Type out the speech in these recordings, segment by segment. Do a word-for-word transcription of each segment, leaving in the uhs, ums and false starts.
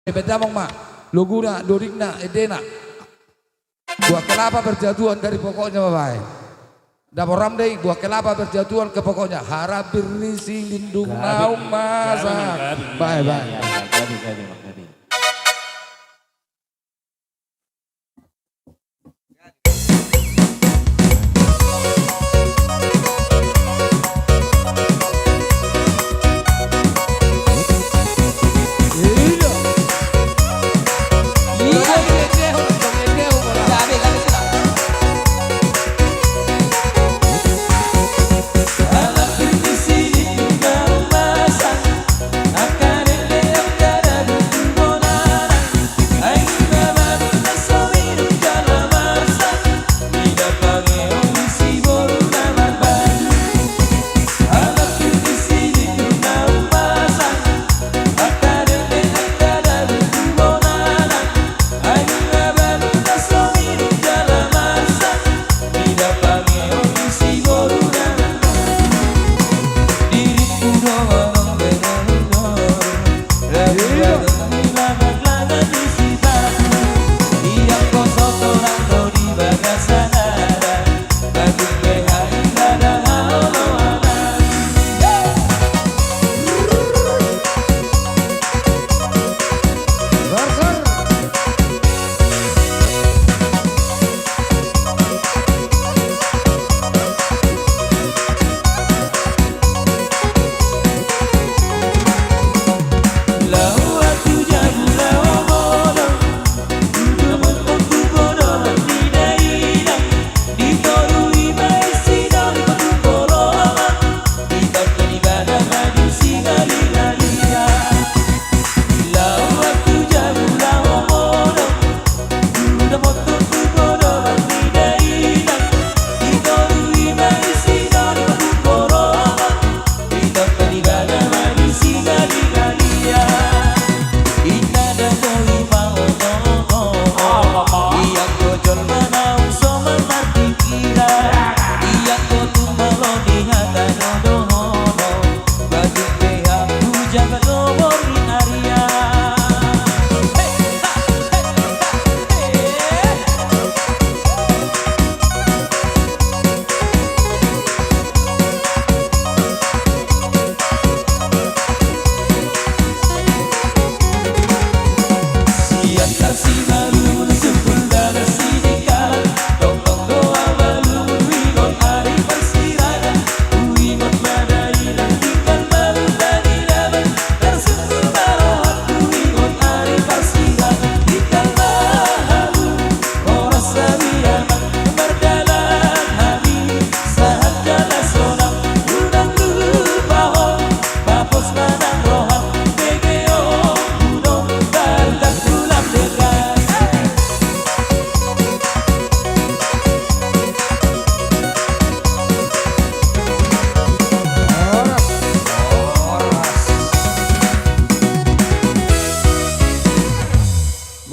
Baen damang ma loguna, lirikna, endena. Buah kelapa berjatuhan dari pokoknya ma baen. Dapot ram dei, buah kelapa berjatuhan ke pokoknya. Harap berisi lindung naung masak. Baen, baen.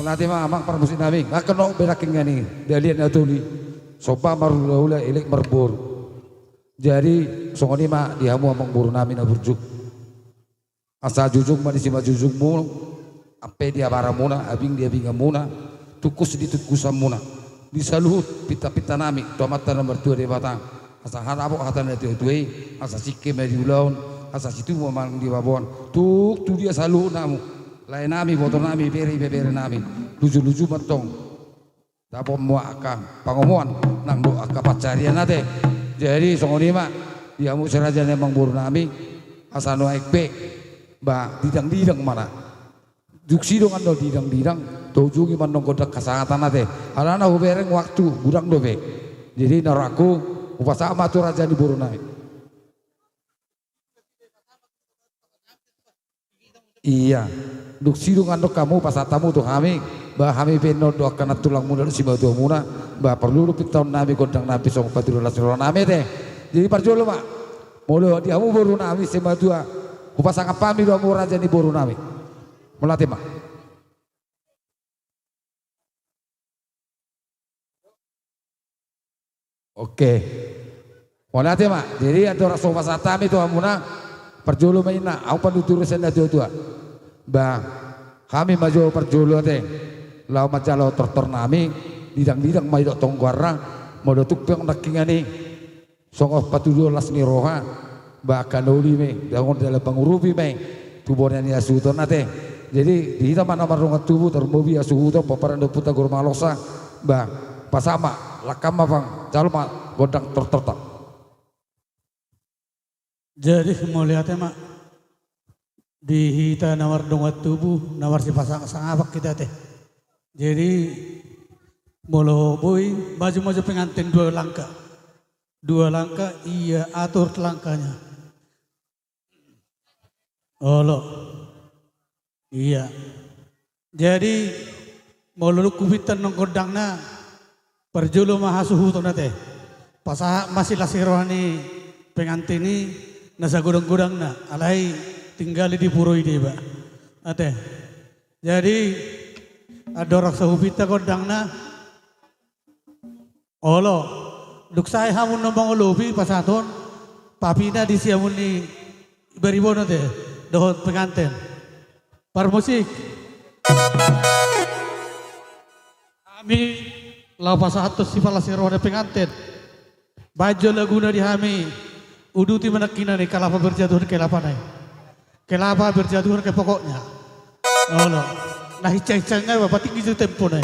Mauliate ma amang parmusik nami, nga keno be nangkin nga ni dalihan na tuli, somba marhulahula elek marboru. Jadi songon i ma di hamu amang boru nami na burju. Asa jujung ma di simanjujungmu, ampe di abaramuna, abing di abinganmuna, tungkus di tungkusanmuna, di saluhut pintapinta nami tu Amanta na martua Debata. Asa hata ma hata na tuatua i, asa singke ma di ulaon, asa situbu ma di baboan. Tung tu dia saluhut hamu, lae nami, boto nami, bere ibebere nami, lujuluju ma antong. Dapot ma angka pangomoan nang dohot angka pansarian ate. Jadi songon i ma di hamu si raja ni amang boru nami, asa nuaeng pe ba didangdidang ma na. Dung sidongan do didangdidang, taujungi ma antong gondang hasahatan ate. Alana hubereng waktu godang dope. Jadi na rohangku, hupasahat ma tu raja ni boru nami. Ia, dung sidongan do hamu pasahat hamu tu hami, ba hami pe annon do angka nantulangmuna dohot simatuamuna, ba parjolo pintaon nami gondang nami songon patuduhon las ni roha nami ate. Jadi parjolo ma, molo di hamu boru nami simatua, hupasangap hami do hamu raja ni boru nami. Mauliate ma. Oke. Mauliate ma. Jadi andorang so hupasahat hami tu hamuna, parjolo ma inna, ahu panuturi sian na tuatua. Ba Hami ma jo parjolo ate laho manjalo tortor nami, didang-didang ma didok tonggoanna, molo tung pe nangkiningan i songon patuduhon las ni roha, ba angka na uli ma i, songon dalan mangurupi ma i tu bona ni hasuhuton ate. Jadi di hita ma na mardongan tubu, tarlumobi hasuhuton pomparan ni ompunta Guru Mangalosa, ba pasahat ma langkam ma pang, jalo ma gondang tortorta. Jadi mauliate ma di hita na mardongan tubu, na marsipasangap-sangapan hita ate. Jadi molo boi, maju-maju pengantin dua langkah. Dua langkah, ia atur langkahnya. Olo. Ia. Jadi molo dung hupinta annon gondangna, parjolo ma hasuhuton ate. Pasahat ma silas ni roha ni pengantin i na sagodang-godangna, alai tinggali dipuroi deba ate. Jadi andorang so hupinta gondangna, olo, dung sae hamu na mangolopi pasahathon papina di siamun ni baribono ate dohot pengantin. Parmusik. Hami laho pasahathon sipalas ni roha ni pengantin. Baen jo laguna di hami, uduti ma nangkiningan i, kelapa berjatuhan kelapana i. Kelapa berjatuhan ke pokoknya. Olo. Na hinsa-hinsa nga ba patinggi jo tempona i.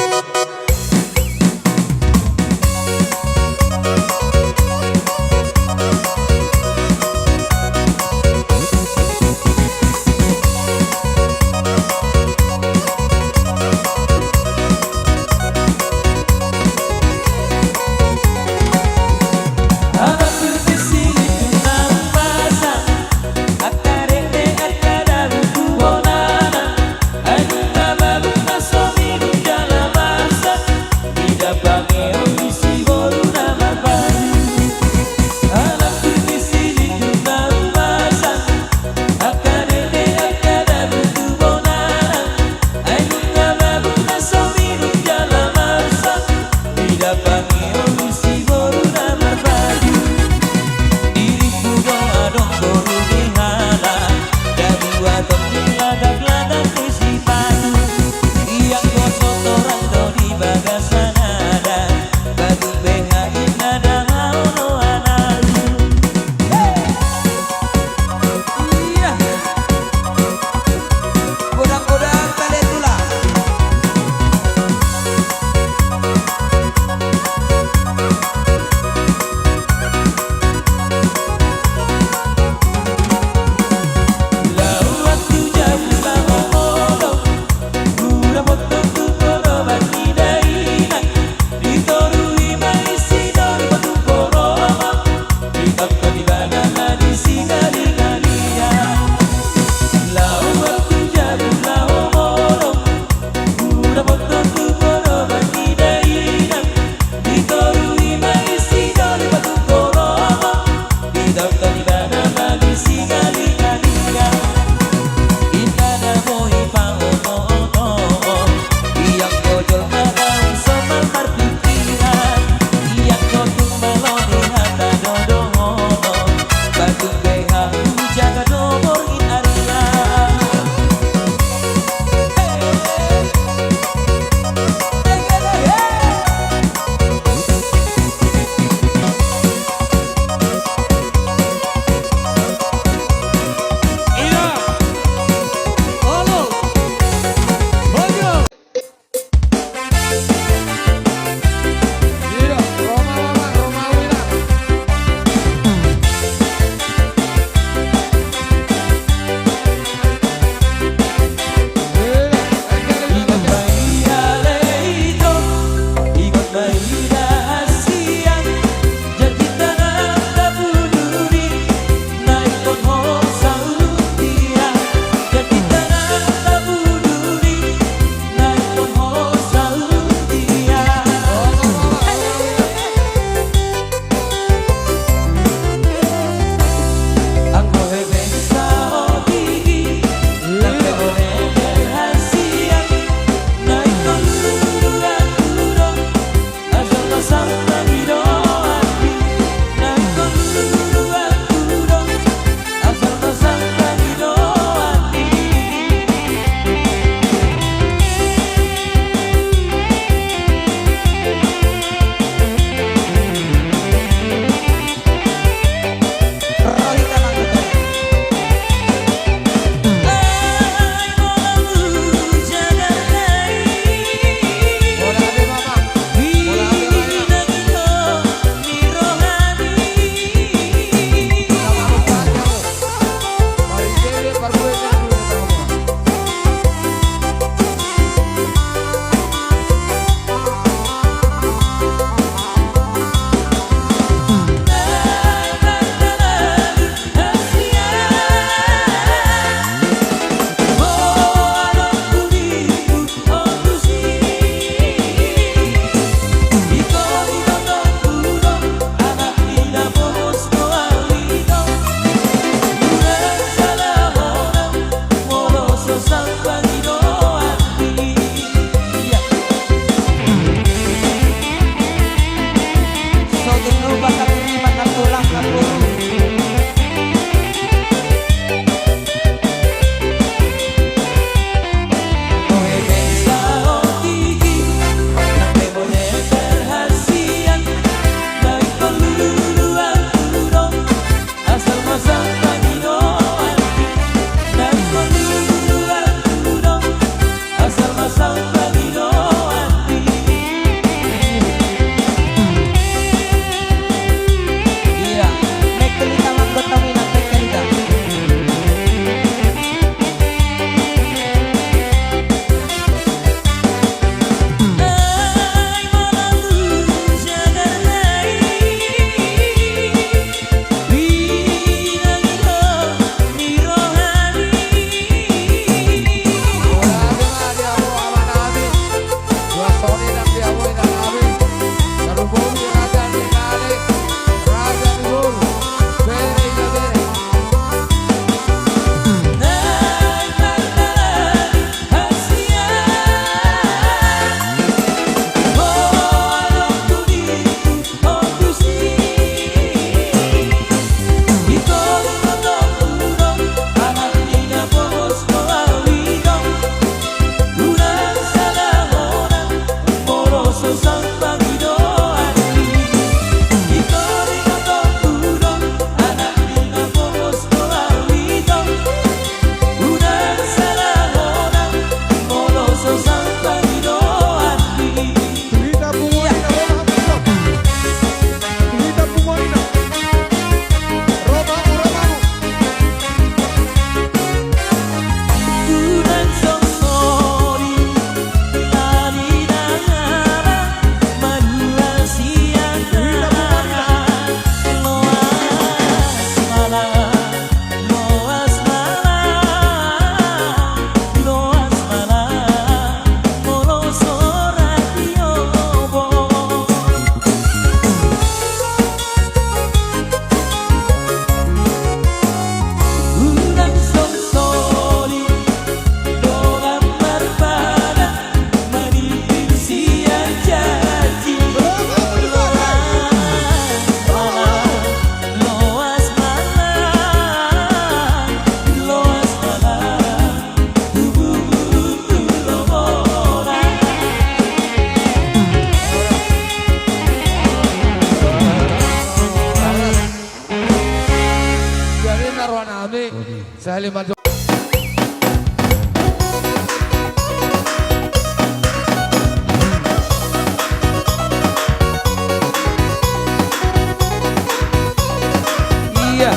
Iya.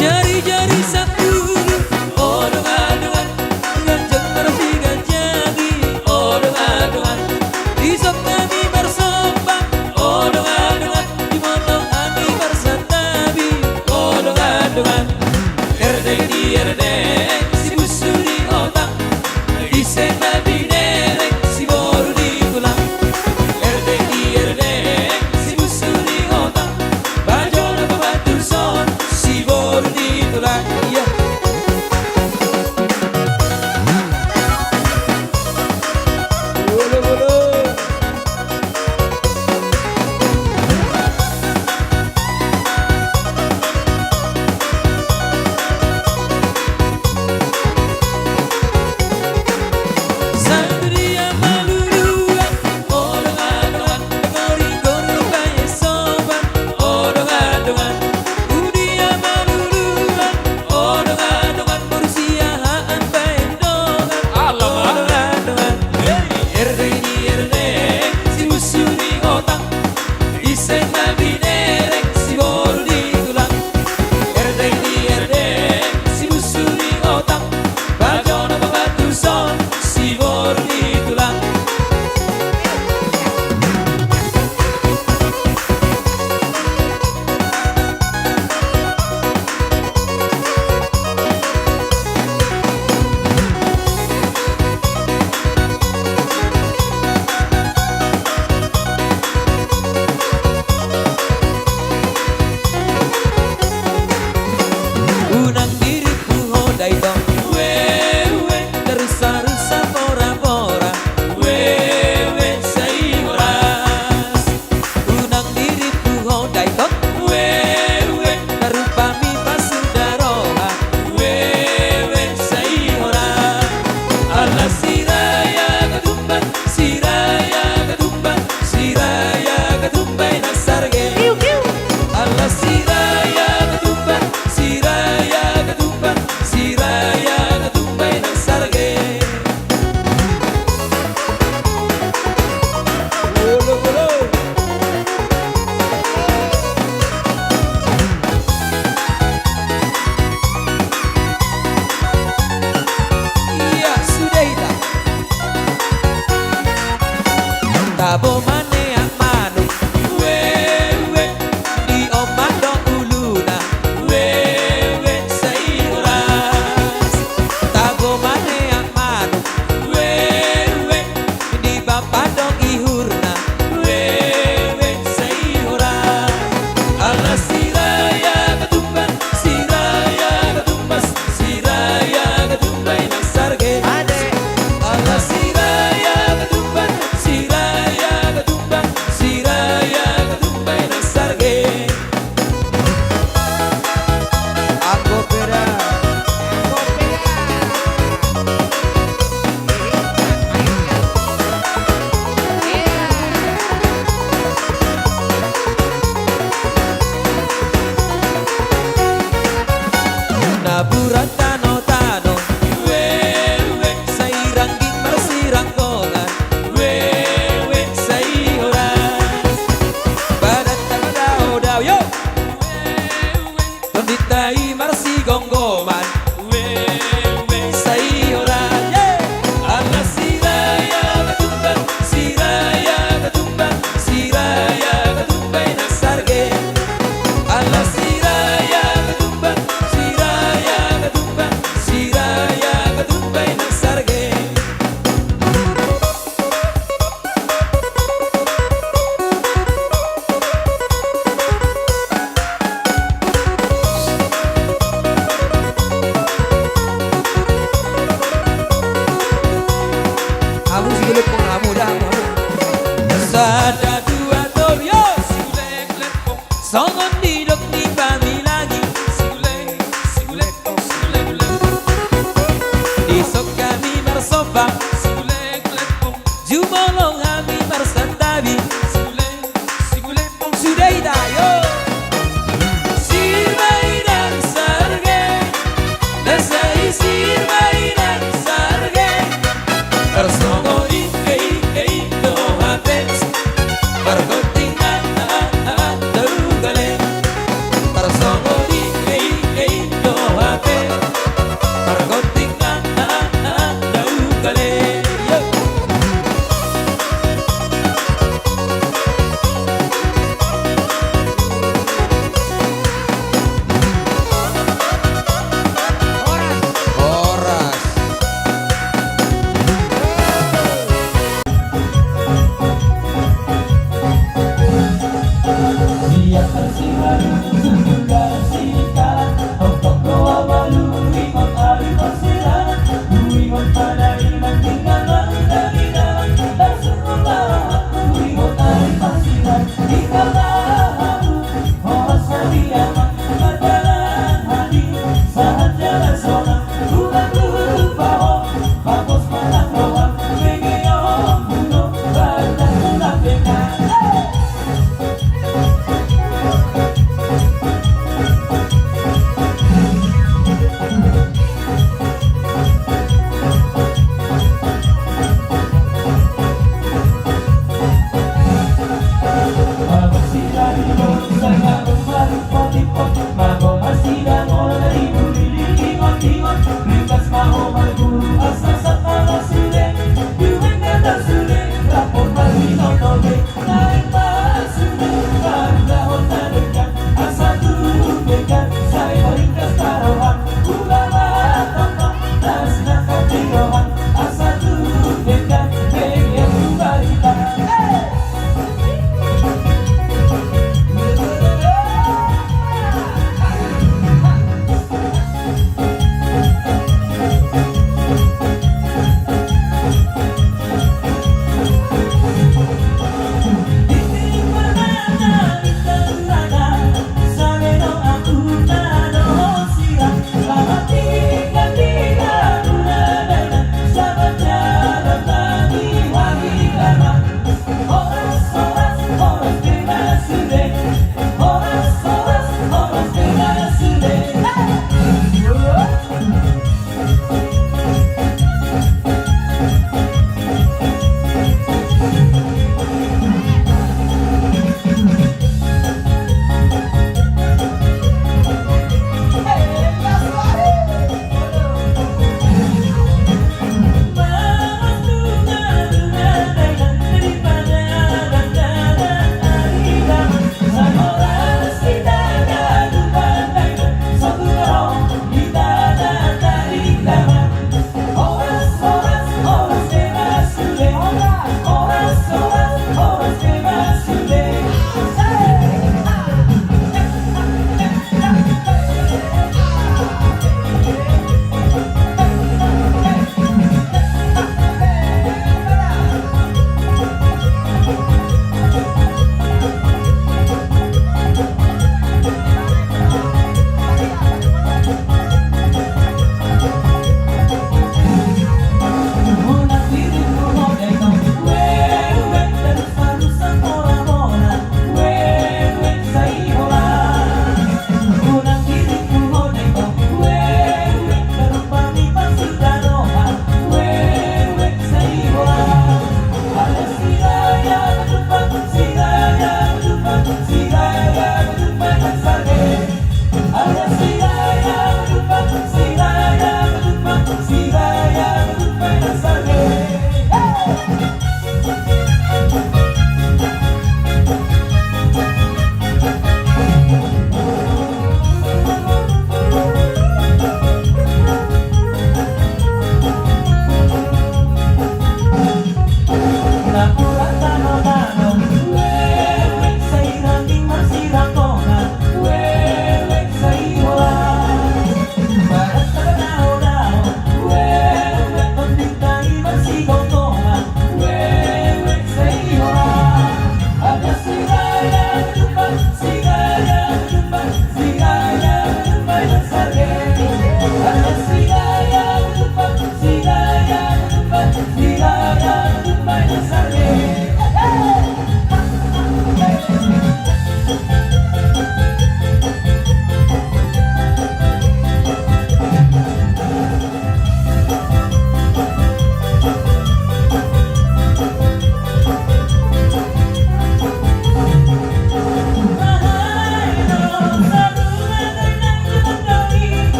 Jari-jari sampulu, o dongan-dongan, ganjang marsiganjangi, o dongan-dongan. Dison hami marsomba, o dongan-dongan, jumolo hami marsantabi, o dongan-dongan. Erdeng di erdeng, si busu di otang, ise na binereng, si boru di tulang. Erdeng di erdeng, si busu di otang, bajo na pabantuson, si boru di tulang. Iya. Bolo, bolo. Saluhutna maluluan, o dongan-dongan, dongan-dongan, bahen soban, o dongan-dongan. Udia maluluan, o dongan-dongan, boru Siahaan bahen dongan, o dongan-dongan. Erdeng di erdeng, si busu di otang, ise na binereng, si boru di tulang. Erdeng di erdeng, si busu di otang, bajo na pabantuson, si boru di tulang. Unang dirimpu ho da itong. Ue, ue. Tarusa-rusa pora-pora. Ue, ue, sai horas. Unang dirimpu ho da itong. Ue, ue. Tarumpak mi pasuda roha. Ue, ue, sai horas. Ala Siraja Ketumbar, Siraja Ketumbar, Siraja Ketumbar i na sarge. Ala Siraja Ketumbar, Siraja Ketumbar, Siraja Ketumbar i na sarge. Olo, olo. Iya, sude hita. Tabo maneak manuk. Ue, ue. Di omak do uluna. Ue, ue, sai horas. Tabo maneak manuk. Ue, ue. Di bapa do ihurna. Ue, ue, sai horas. Ala Siraja Ketumbar, Siraja Ketumbar, Siraja Ketumbar i na sarge. Ade. Ala Siraja Ketumbar, Siraja Ketumbar, Siraja Ketumbar i na sarge. Anggo pera. Napuran tano-tano. Ue, ue. Sai rangging marsiranggongan. Ue, ue. Sai horas. Badan tano dao-dao, yo. Ue, ue. Tondinta i marsigomgoman. Ue, ue. Sai horas. Ye. Ala Siraja Ketumbar, Siraja Ketumbar, Siraja Ketumbar i na sarge. Ala Siraja Ketumbar, Siraja Ketumbar, Siraja Ketumbar i na sarge. Hamu sigulep, hamu da, hamu. Sada, dua, tolu, yo! Songon nidok ni Pamilangi. Dison hami marsomba. Jumolo hami marsantabi.